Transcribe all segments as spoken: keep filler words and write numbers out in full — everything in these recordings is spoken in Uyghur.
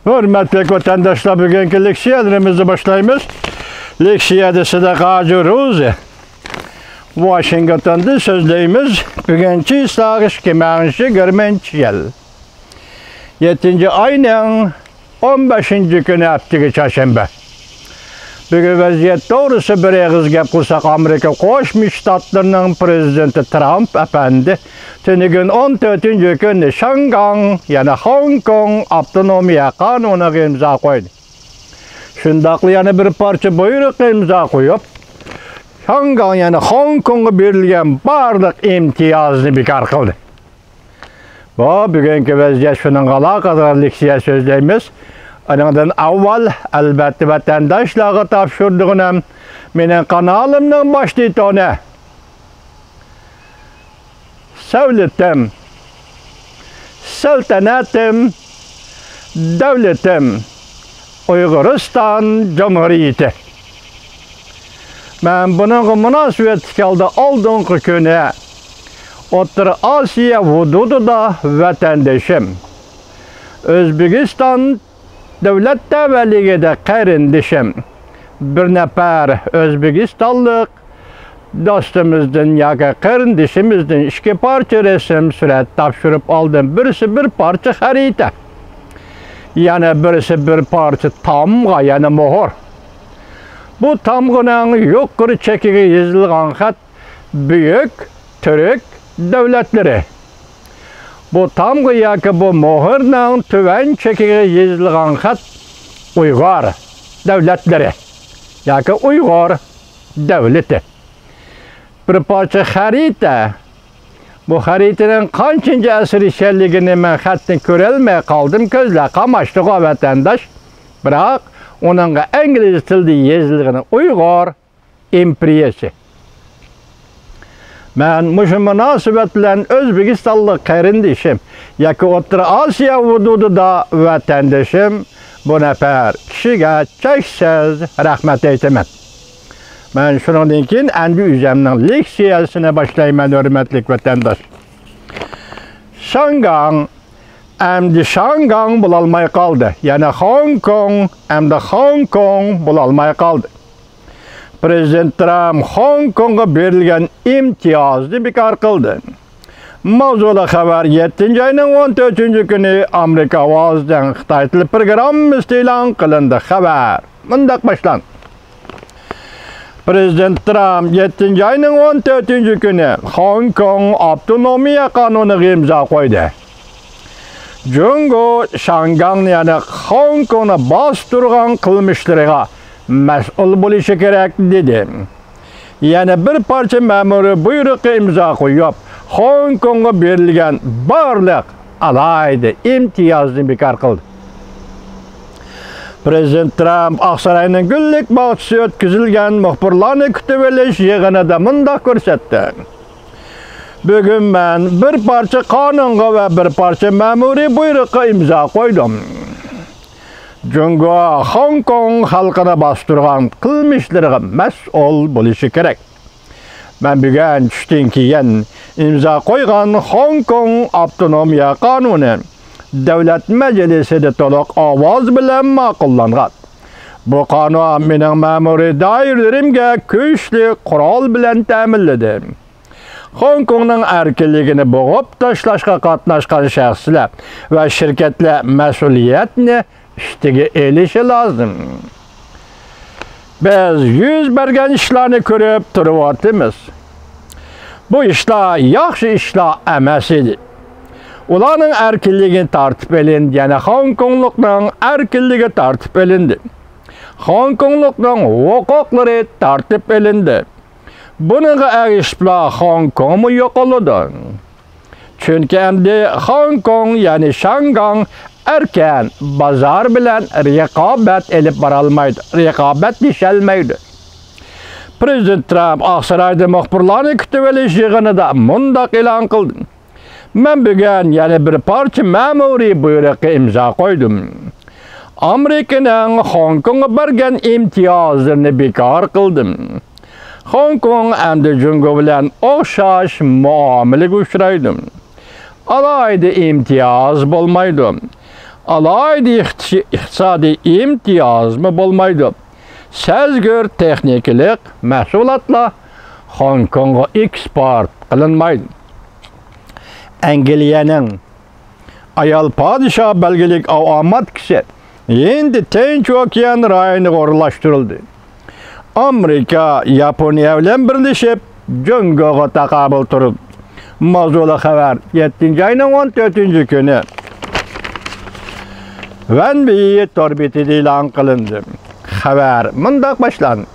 ھۆرمەتلىك ۋەتەنداشلار، بۈگۈنكى لېكسىيەلىرىمىزنى باشلايمىز. لېكسىيەدە سىدىق ھاجى روزى، ۋاشىنگتوندىن سۆزلەيمىز. بۈگۈن چىسلاغ ئىككى مىڭ يىگىرمىنچى يىل يەتتىنچى ئاينىڭ ئون بەشىنچى كۈنى، ھەپتىگە چارشەنبە. بۈگۈن ۋەزىيەت توغرىسى بىر ئېغىز گەپ قىلساق، ئامېرىكا قوشما شتاتلىرىنىڭ پىرېزىدېنتى ترامپ ئەپەندى تۈنۈگۈن ئون تۆتىنچى كۈنى شاڭگاڭ، يەنى خوڭكوڭ ئاپتونومىيە قانۇنىغا ئىمزا قويدى. شۇنداقلا يەنە بىر پارچە بۇيرۇققا ئىمزا قويۇپ، شاڭگاڭ، يەنى خوڭكوڭغا بېرىلگەن بارلىق ئىمتىيازنى بىكار قىلدى. بۇ بۈگۈنكى ۋەزىيەت، شۇنىڭغا ئالاقىدار لېكسىيە سۆزلەيمىز. ئۇنىڭدىن ئاۋۋال، ئەلۋەتتە، ۋەتەنداشلارغا تاپشۇرىدىغىنىم مېنىڭ قانالىمنىڭ باش تىتونى. سەۋلىتىم، سەلتەنەتىم، دەۋلىتىم، ئۇيغۇرىستان جۇمھۇرىيىتى. مەن بۇنىڭغا مۇناسىۋەتلىك ھالدا ئالدىنقى كۈنى ئوتتۇرا ئاسىيا ھۇدۇدىدا ۋەتەندىشىم، ئۆزبېكىستان دۆلەت تەۋەلىكىدە قېرىندىشىم، بىر نەپەر ئۆزبېكىستانلىق دوستىمىزدىن ياكى قېرىندىشىمىزدىن ئىككى پارچە رەسىم سۈرەت تاپشۇرۇپ ئالدىم. بىرسى بىر پارچە خەرىتە، يەنە بىرسى بىر پارچە تامغا، يەنى مۆھۈر. بۇ تامغىنىڭ يۇقىرى چېكىگە يېزىلغان خەت بۈيۈك تۈرك دۆلەتلىرى. بۇ تامغا ياكى بۇ مۆھۈرنىڭ تۆۋەن چېكىگە يېزىلغان خەت ئۇيغۇر دۆلەتلىرى ياكى ئۇيغۇر دۆلىتى. بىر پارچە خەرىتە. بۇ خەرىتىنىڭ قانچىنچى ئەسىر ئىكەنلىكىنى مەن خەتتىن كۆرەلمەي قالدىم. كۆزلەر قاماشتىغۇ، ۋەتەنداش. بىراق ئۇنىڭغا ئىنگلىز تىلىدا يېزىلغىنى ئۇيغۇر ئىمپېرىيەسى. مەن مۇشۇ مۇناسىۋەت بىلەن ئۆزبېكىستانلىق قېرىندىشىم ياكى ئوتتۇرا ئاسىيا ھۇدۇدىدا ۋەتەندىشىم بۇ نەپەر كىشىگە چەكسىز رەھمەت ئېيتىمەن. مەن شۇنىڭدىن كېيىن ئەمدى ئۆزۈمنىڭ لېكسىيەسىنى باشلايمەن، ھۆرمەتلىك ۋەتەنداش. شاڭگاڭ، ئەمدى شاڭگاڭ بولالماي قالدى. يەنە خوڭكوڭ، ئەمدى خوڭكوڭ بولالماي قالدى. پرېزىدېنت ترامپ خوڭكوڭغا بېرىلگەن ئىمتىيازنى بىكار قىلدى. ماۋزۇلۇق خەۋەر يەتتىنچى ئاينىڭ ئون تۆتىنچى كۈنى ئامېرىكا ئاۋازىنىڭ خىتاي تىلى پروگراممىسىدا ئېلان قىلىندى. خەۋەر مۇنداق باشلاندى. پرېزىدېنت ترامپ يەتتىنچى ئاينىڭ ئون تۆتىنچى كۈنى خوڭكوڭ ئاپتونومىيە قانۇنىغا ئىمزا قويدى. جۇڭگو شاڭگاڭنى، يەنى خوڭكوڭنى باستۇرغان قىلمىشلىرىغا مەسئۇل بولۇشى كېرەك، دېدى. يەنە بىر پارچە مەمۇرىي بۇيرۇققا ئىمزا قويۇپ، خوڭكوڭغا بېرىلگەن بارلىق ئالاھىدە ئىمتىيازنى بىكار قىلدى. پرېزىدېنت ترامپ ئاقساراينىڭ گۈللۈك باغچىسى ئۆتكۈزۈلگەن مۇخبىرلارنى كۈتۈۋېلىش يىغىنىدا مۇنداق كۆرسەتتى: بۈگۈن مەن بىر پارچە قانۇنغا ۋە بىر پارچە مەمۇرىي بۇيرۇققا ئىمزا قويدۇم. جۇڭگو خوڭكوڭ خەلقىنى باستۇرغان قىلمىشلىرىغا مەسئۇل بولۇشى كېرەك. مەن بۈگۈن چۈشتىن كېيىن ئىمزا قويغان خوڭكوڭ ئاپتونومىيە قانۇنى دۆلەت مەجلىسىدە تولۇق ئاۋاز بىلەن ماقۇللانغان. بۇ قانۇن مېنىڭ مەمۇرىي دائىرىلىرىمگە كۈچلۈك قورال بىلەن تەمىنلىدى. خوڭكوڭنىڭ ئەركىنلىكىنى بوغۇپ تاشلاشقا قاتناشقان شەخسلەر ۋە شىركەتلەر مەسئۇلىيەتنى ئۈستىگە ئېلىشى لازىم. بىز يۈز بەرگەن ئىشلارنى كۆرۈپ تۇرۇۋاتىمىز. بۇ ئىشلار ياخشى ئىشلار ئەمەس ئىدى. ئۇلارنىڭ ئەركىنلىكى تارتىپ ئېلىندى، يەنى خوڭكوڭلۇقنىڭ ئەركىنلىكى تارتىپ ئېلىندى. خوڭكوڭلۇقنىڭ ھوقۇقلىرى تارتىپ ئېلىندى. بۇنىڭغا ئەگىشىپلا خوڭكوڭمۇ يوقىلىدۇ. چۈنكى ئەمدى خوڭكوڭ، يەنى شاڭگاڭ ئەركىن بازار بىلەن رىقابەت ئېلىپ بارالمايدۇ، رىقابەتلىشەلمەيدۇ. پرېزىدېنت ترامپ ئاقسارايدا مۇخبىرلارنى كۈتۈۋېلىش يىغىنىدا مۇنداق ئېلان قىلدى: مەن بۈگۈن يەنە بىر پارچە مەمۇرىي بۇيرۇققا ئىمزا قويدۇم. ئامېرىكىنىڭ خوڭكوڭغا بەرگەن ئىمتىيازلىرىنى بىكار قىلدىم. خوڭكوڭ ئەمدى جۇڭگو بىلەن ئوخشاش مۇئامىلىگە ئۇچرايدۇ. ئالاھىدە ئىمتىياز بولمايدۇ. ئالاھىدە ئىقتىش-، ئىقتىسادىي ئىمتىيازمۇ بولمايدۇ. سەزگۈر تېخنىكىلىق مەھسۇلاتلار خوڭكوڭغا ئېكسپورت قىلىنمايدۇ. ئەنگلىيەنىڭ ئايال پادىشاھ بەلگىلىك ئاۋۇ ئاماتكىسى ھىندى تىنچ ئوكيان رايونىغا ئورۇنلاشتۇرۇلدى. ئامېرىكا ياپونىيە بىلەن بىرلىشىپ جۇڭگوغا تاقابىل تۇرىدۇ. ماۋزۇلۇق خەۋەر يەتتىنچى ئاينىڭ ئون تۆتىنچى كۈنى ۋەنبىيى تور بېتىدە ئېلان قىلىندى. خەۋەر مۇنداق باشلاندى.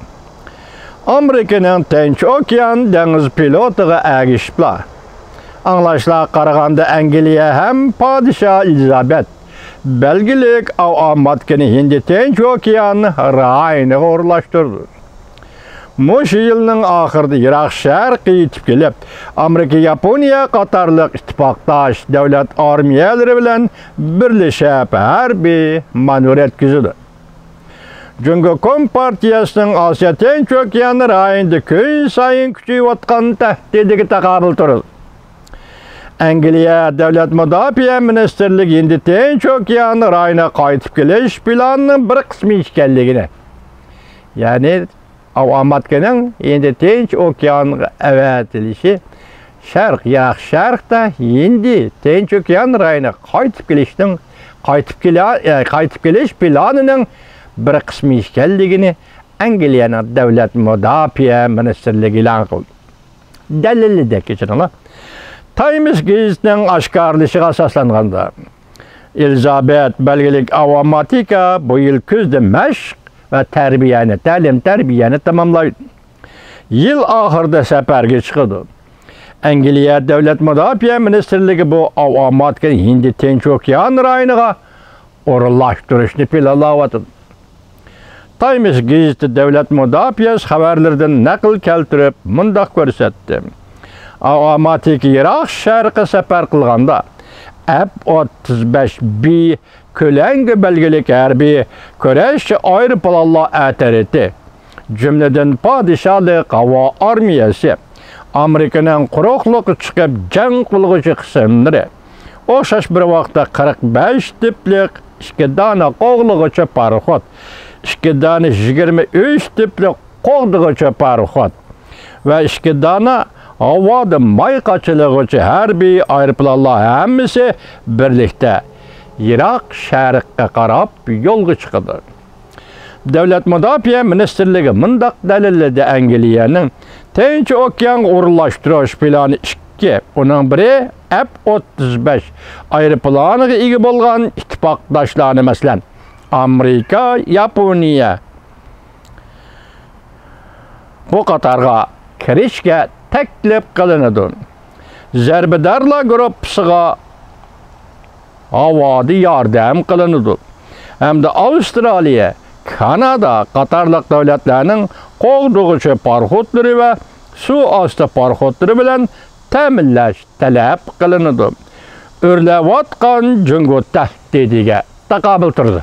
ئامېرىكىنىڭ تىنچ ئوكيان دېڭىز فلوتىغا ئەگىشىپلا، ئاڭلاشلارغا قارىغاندا، ئەنگلىيە ھەم پادىشاھ ئېلىزابېت بەلگىلىك ئاۋۇ ئاماتكىنى ھىندى تىنچ ئوكيان رايونىغا ئورۇنلاشتۇرىدۇ. مۇشۇ يىلنىڭ ئاخىرىدا يىراق شەرققە يېتىپ كېلىپ، ئامېرىكا، ياپونىيە قاتارلىق ئىتتىپاقداش دۆلەت ئارمىيەلىرى بىلەن بىرلىشىپ ھەربىي مانېۋىر ئۆتكۈزىدۇ. جۇڭگو كومپارتىيەسىنىڭ ئاسىيا تىنچ ئوكيان رايونىدا كۈنسايىن كۈچىيىۋاتقان تەھدىتىگە تاقابىل تۇرىدۇ. ئەنگلىيە دۆلەت مۇداپىئە مىنىستىرلىكى ھىندى تىنچ ئوكيان رايونىغا قايتىپ كېلىش پىلانىنىڭ بىر قىسمى ئىكەنلىكىنى، يەنى ئاۋۇ ئاماتكىنىڭ ھىندى تىنچ ئوكيانغا ئەۋەتىلىشى شەرق، يىراق شەرقتە ھىندى تىنچ ئوكيان رايونىغا قايتىپ كېلىشنىڭ، قايتىپ كېلە-، ئە، قايتىپ كېلىش پىلانىنىڭ بىر قىسمى ئىكەنلىكىنى ئەنگلىيەنىڭ دۆلەت مۇداپىئە مىنىستىرلىكى ئېلان قىلدى. دەلىللىدى، كەچۈرۈڭلار. تايمس گېزىتىنىڭ ئاشكارىلىشىغا ئاساسلانغاندا، ئېلىزابېت بەلگىلىك ئاۋۇ ئاماتكا بۇ يىل كۈزدە مەشىق ۋە تەربىيەنى، تەلىم-تەربىيەنى تاماملايدۇ. يىل ئاخىرىدا سەپەرگە چىقىدۇ. ئەنگلىيە دۆلەت مۇداپىئە مىنىستىرلىكى بۇ ئاۋۇ ئاماتكىنى ھىندى تىنچ ئوكيان رايونىغا ئورۇنلاشتۇرۇشنى پىلانلاۋاتىدۇ. تايمس گېزىتى دۆلەت مۇداپىئەسى خەۋەرلىرىدىن نەقىل كەلتۈرۈپ مۇنداق كۆرسەتتى. ئاۋۇ ئاماتكا يىراق شەرققە سەپەر قىلغاندا، ئەپ ئوتتۇز بەش بى كۆلەڭگە بەلگىلىك ھەربىي كۈرەشچى ئايروپىلانلار ئەترىتى، جۈملىدىن پادىشاھلىق ھاۋا ئارمىيەسى، ئامېرىكىنىڭ قۇرۇقلۇققا چىقىپ جەڭ قىلغۇچى قىسىملىرى، ئوخشاش بىر ۋاقىتتا قىرىق بەش تىپلىق ئىككى دانە قوغلىغۇچى پاراخوت، ئىككى دانە يىگىرمە ئۈچ تىپلىق قوغدىغۇچى پاراخوت ۋە ئىككى دانە ھاۋادا ماي قاچىلىغۇچى ھەربىي ئايروپىلانلار ھەممىسى بىرلىكتە يىراق شەرققە قاراپ يولغا چىقىدۇ. دۆلەت مۇداپىئە مىنىستىرلىكى مۇنداق دەلىللىدى: ئەنگلىيەنىڭ تىنچ ئوكيانغا ئورۇنلاشتۇرۇش پىلانى ئىككى، ئۇنىڭ بىرى ئەپ ئوتتۇز بەش ئايروپىلانىغا ئىگە بولغان ئىتتىپاقداشلارنى، مەسىلەن، ئامېرىكا، ياپونىيە، بۇ قاتارغا كىرىشكە تەكلىپ قىلىنىدۇ. زەربىدارلار گۇرۇپپىسىغا ھاۋادا ياردەم قىلىنىدۇ ھەمدە ئاۋسترالىيە، كانادا قاتارلىق دۆلەتلەرنىڭ قوغدىغۇچى پاراخوتلىرى ۋە سۇ ئاستى پاراخوتلىرى بىلەن تەمىنلەش تەلەپ قىلىنىدۇ. ئۆرلەۋاتقان جۇڭگو تەھدىتىگە تاقابىل تۇرىدۇ.